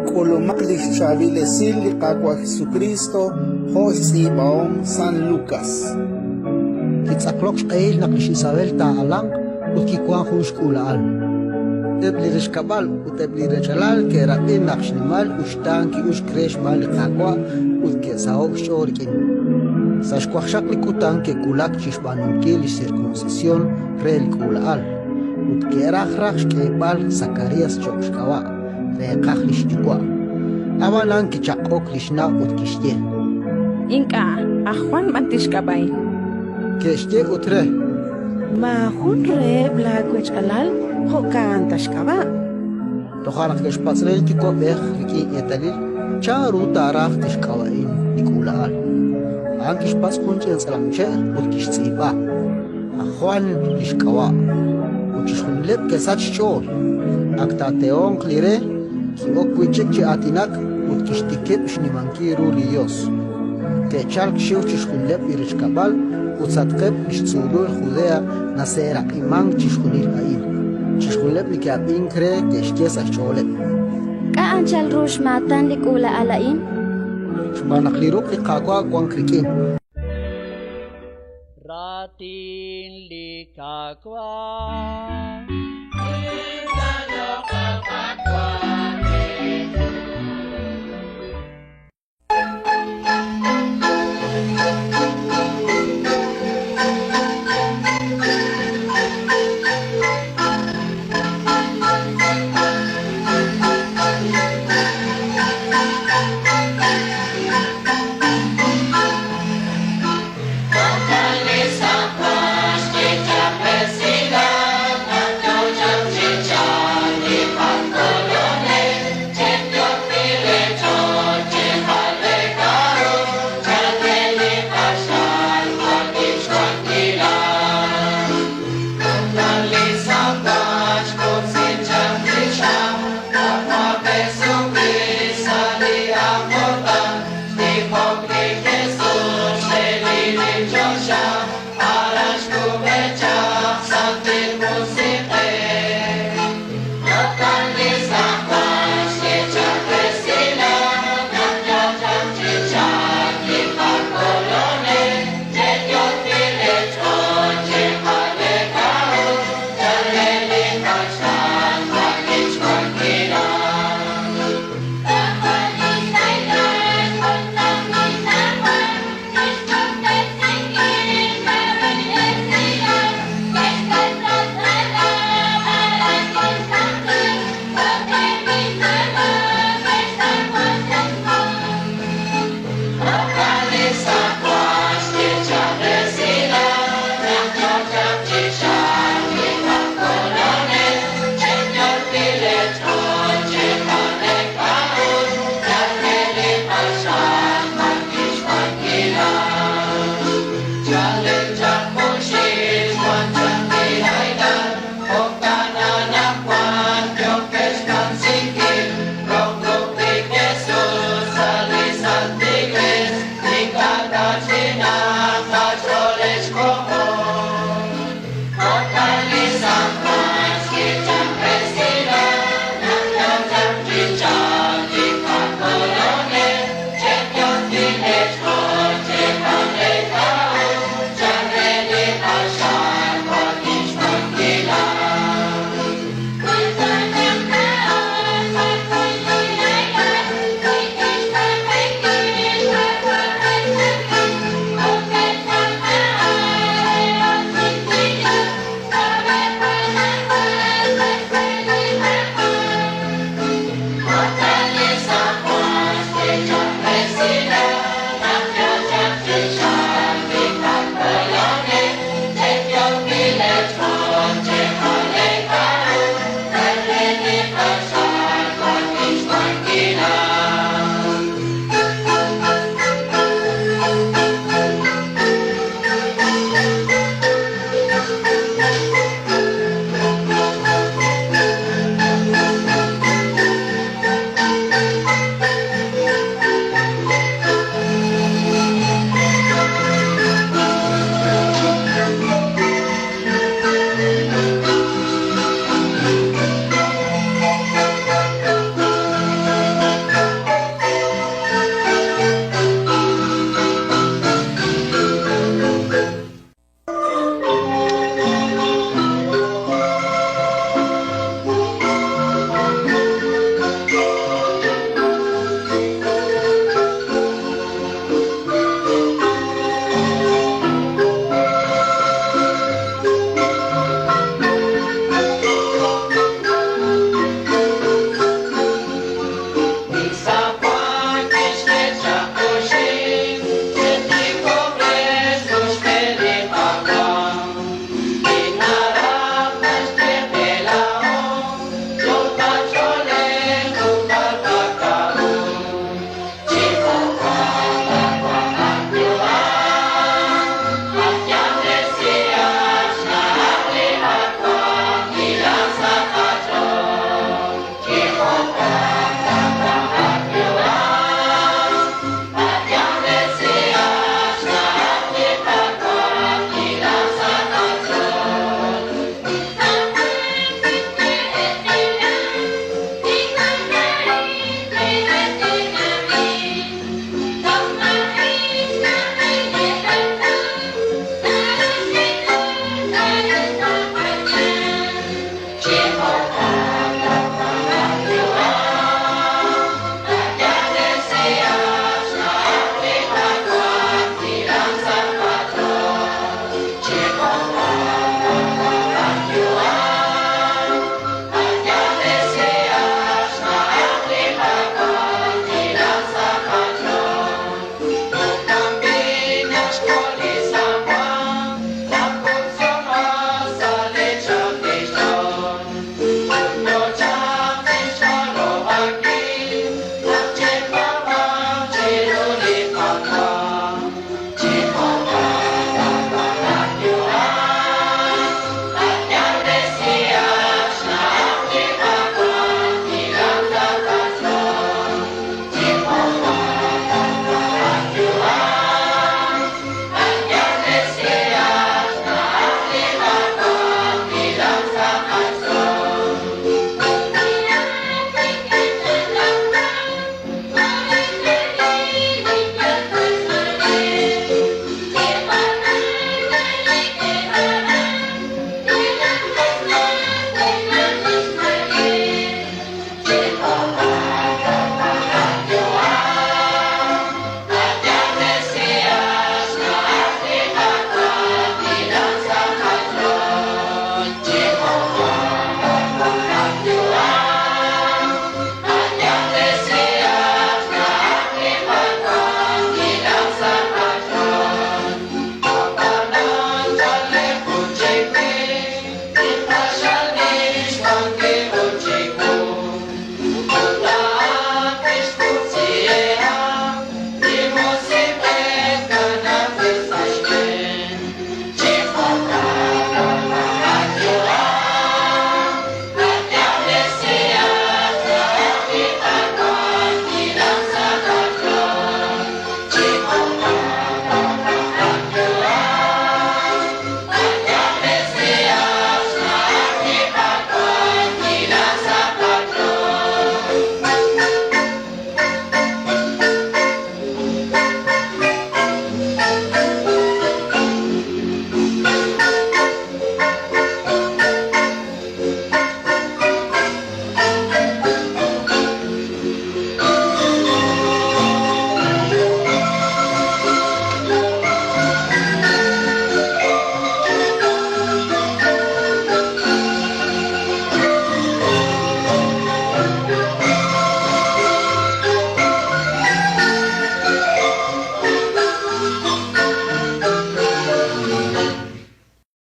K'ulumaq li xchaab'il esil li Qaawa' Jesukriist jo' xtz'iib'ahom San Lukas. Kitz'aqlok xq'ehil naq lix Isabel taa'alanq ut kiwank jun xk'uula'al. Eb' li rechkab'al ut eb' li rech'alal ke'rab'i naq xnimal uxtaan ki'uxk re xb'aan li Qaawa' ut ke'saho'k xch'ool rik'in. Sa' xwaqxaq li kutan ke'wulak chi xb'aanunkil li xsirkunsisyon re li k'uula'al, ut ke'raj raj xk'eeb'al Sakarías cho'q xk'ab'a', reeqaj li xyuwa'. Ab'anan kichaq'ok li xna' ut kixye: Ink'a', aj Jwan b'an tixk'ab'a'in. Ke'xye ut re: Maajun reheb' laawech'alal jo'kan ta xk'ab'a'. Toja' naq ke'xpatz' re li yuwa'b'ej rik'in eetalil chanru taaraj tixk'ab'a'in li k'uula'al. A'an kixpatz' jun ch'ina tz'alamche' ut kixtz'iib'a, Aj Jwan li xk'ab'a'. Ut chixjunileb' ke'sachk xch'ool. Ak taatehonq li re, ki'ok wi' chik chi aatinak ut kixtikib' xnimankil ru li Yos. Ke'chalk xxiw chixjunileb' li rechkab'al ut sa'atqeb' li xtzuulul Judea naseeraq'imank chixjunil a'in. Chixjunileb' li ke'ab'ink re ke'xye sa' xch'ooleb'. K'a' anchal ru xmaatan li k'uula'al a'in? Xb'aan naq li ruq' li Qaawa' wank rik'in. Raatin li Qaawa'.